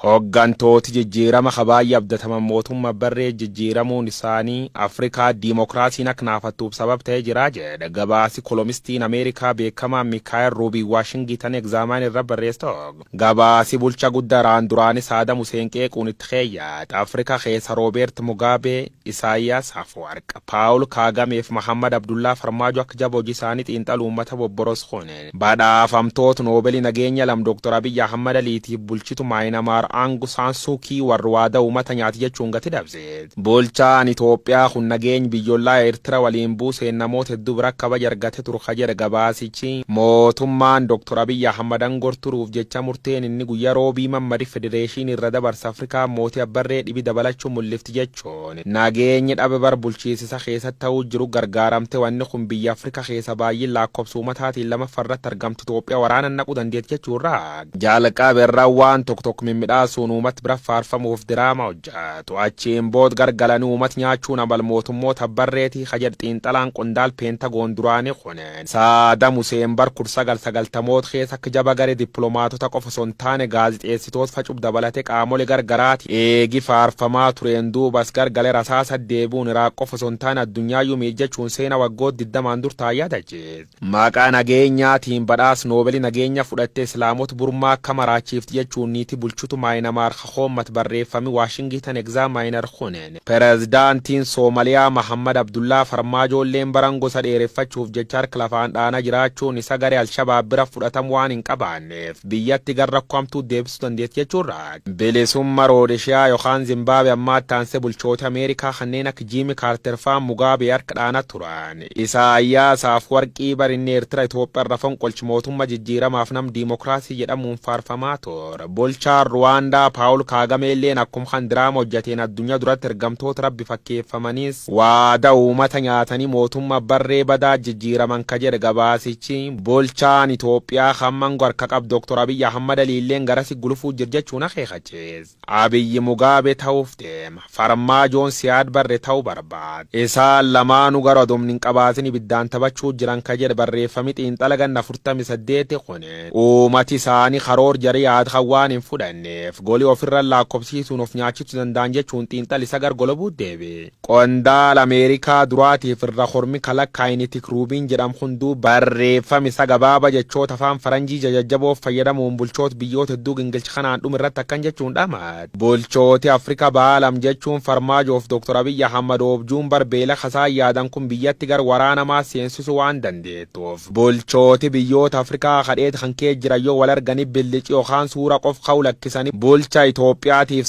Hooggantooti jijjiirama baay'ee abdataman mootummaa barree jijjiiramuun isaanii Afrikaa diimokiraasiin akka naafattuuf sabab ta'ee jira jedha gabaasi kolomistiin Ameerikaa beekamaa Mikaayel Ruubii Waashingitan Examiner irra barreesse. Gabaasi bulcha guddaa raan duraanii Saadam Huseen qeequun itti keeyyaate Afrikaa keessa Roobeert Mugaabee, Isaayyaas Afwarq, Paawul Kaagameef Mahammad Abdullaa Farmaajo akka jaba hojii isaanii xiinxaluu uummata bobboros kune. Badhaafamtoota Noobeelii nageenya lam Dr. Abiyyi Ahmad Aliitiif bulchitu Maayinamaar Aung San Suu Kyi warri waada uummata nyaati jechuun gati dabse. Bulchaan Itoophiyaa kun nageenya biyyoolaa Eertira waliin buuseen namoota hedduu bira kabaja argate turu ka jedhe gabaasichi, mootummaan Dr. Abiyyi Ahmad aangoo turuuf jecha murteen inni guyyaa roobii mammadi federeeshinii irra dabarsa Afrikaa mootii abbarree dhibi dabalachuu mul'ifti jechuun nageenyi dhabe bar bulchiisisa keessatti ta'uu jiru gargaaramte wanni kun biyya Afrikaa keessa baay'een lakkoofsa uummataatiin lamaffaarratti argamtu Itoophiyaa waraana naquu dandeetti jechuurraa jalqabe irraa waan tokko tokko mimmiidhaasuun uummata bira faarfamuuf diraama hojjetu. Achiin bood gargalanii uummata nyaachuun amal mootummoota barreetii kajedh xiinxalaan qondaal Peentagoon duraanii kunen. Saadam Huseen bar 1990moota keessa akka jaba garee dippiloomaatota qofa osoo hin taane gaazixeessitoota facuuf dabalate qaamolee gargaraati eegi faarfamaa tureen duubas gargalee rasaasa deebi'uun Iraaq qofa osoo hin taane addunyaa miidhachuun seena waggoota 20n dur taayyaa dachees. Maqaa nageenyaatiin badhaas Noobeelii nageenya fudhatte Islaamota Burmaa akka maraachiifti jechuun niitii bulchitu Maayinamaar hoommat barreeffami Waashingitan Examiner kunen. Pireezidaantiin Soomaliyaa Mahammad Abdullaa Farmaajoolleen baran gosa dheereffachuuf jecha harka lafaan dhaana jiraachuun isa garee Alshabaab bira fudhatamu waan hin qabaanneef biyyatti gara rakkoo hamtuu deebisuu dandeetti jechuurra. Bilisummaa Roodeshiyaa yookaan Zimbaabe ammaatti aansee bulchoota Ameerikaa kanneen akka Jiimi Kaarter fa'aa Mugaabee harka dhaana turan. Isaayyaas Afwarqii barinni Eertira Itoophiyaa irra fonqolchi mootummaa jijjiiramaaf nam diimokiraasii jedhamuun faarfamaa ture. Bulchaan Ruwaandaa Paawul Kaagamee illeen akkuma kan diraama hojjeteen addunyaa duratti ergamtoota rabbi fakkeeffamanis waada uummata nyaatanii mootummaa barree badaa jijjiiraman ka jedhe gabaasichi, bulchaan Itoophiyaa hamman harka qabu Dr. Abiyyi Ahmad Aliilleen garasi gulufuu jir jechuun akeekachiise. Abiyyi Mugaabee ta'uuf deema. Farmaajoon Siyaad Barre ta'uu barbaada. Isaan lamaanuu garuu adoomni hin qabaatin ibiddaan taphachuu jiran ka jedhe barreeffami xiinxala ganna 48 kun, uummati isaanii karoor jarii yaada kan waan hin fudhanneef golii ofirra lakkoofsiisuun of nyaachisuu danda'an jechuun xiinxalli isa gargolobuu deebi. Qondaala Ameerikaa duraatiif irra hormi kalakkaayinitik Ruubiin jedhamu hunduu barreeffami isa gabaaba jechoota afaan faranjii jajajjaboof fayyadamuun bulchoota biyyoota hedduu gingilcha kanaan dhuma irratti akkan jechuun dhamaat. Bulchooti Afrikaa baalam jechuun Farmaajoof Dr. Abiyyi Ahmad oobjuun barbeela kasaan yaadan kun biyyatti gar waraanamaa seensisuu waan dandeettuuf. Bulchooti biyyoota Afrikaa kadheet kan kee jiran yoo wal arganii billici yookaan suura qof ka'u lakkisanii bulcha Itoophiyaatiif